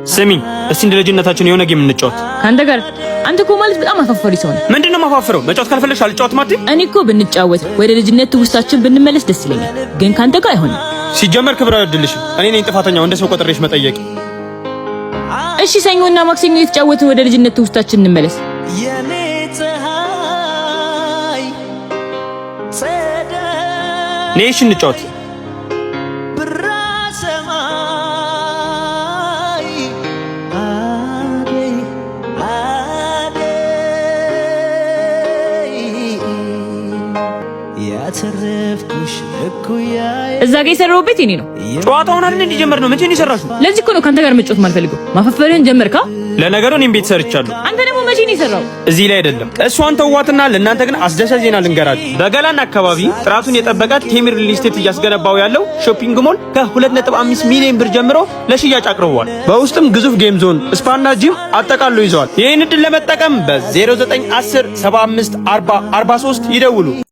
ስሚኝ እስቲ፣ እንደ ልጅነታችን የሆነ game እንጫወት። ከአንተ ጋር? አንተ እኮ ማለት በጣም አሳፋሪ ሰው ነህ። ምንድን ነው የማፋፍረው? መጫወት ካልፈለግሽ አልጫወትም አትይም? እኔ እኮ ብንጫወት፣ ወደ ልጅነት ትውስታችን ብንመለስ ደስ ይለኛል፣ ግን ከአንተ ጋር አይሆንም። ሲጀመር ክብር አይወድልሽም። እኔ ነኝ ጥፋተኛው እንደ ሰው ቆጥሬሽ መጠየቅ። እሺ፣ ሰኞና ማክሰኞ የተጫወትን ወደ ልጅነት ትውስታችን እንመለስ። የኔ ፀሐይ ጸደይ ነይ እሺ እንጫወት። ብራ ሰማይ አደይ አደይ ያተረፍኩሽ እኩያዬ። እዛ ጋር የሰራው ቤት የኔ ነው። ጨዋታውን አይደል እንዲጀመር ነው። መቼ ነው የሰራሽው? ለዚህ እኮ ነው ከአንተ ጋር መጫወት ማልፈልገው። ማፈፈርህን ጀመርካ። ለነገሩ እኔም ቤት ሰርቻለሁ። አንተ ደግሞ መቼ ነው የሰራው? እዚህ ላይ አይደለም። እሷን ተዋትና ለእናንተ ግን አስደሳች ዜና ልንገራችሁ። በገላን አካባቢ ጥራቱን የጠበቀ ቴምር ሪል ስቴት እያስገነባው ያለው shopping mall ከ2.5 ሚሊዮን ብር ጀምሮ ለሽያጭ አቅርቧል። በውስጥም ግዙፍ game zone፣ spa ና gym አጠቃሎ ይዘዋል። ይህን እድል ለመጠቀም በ0910 75 40 43 ይደውሉ።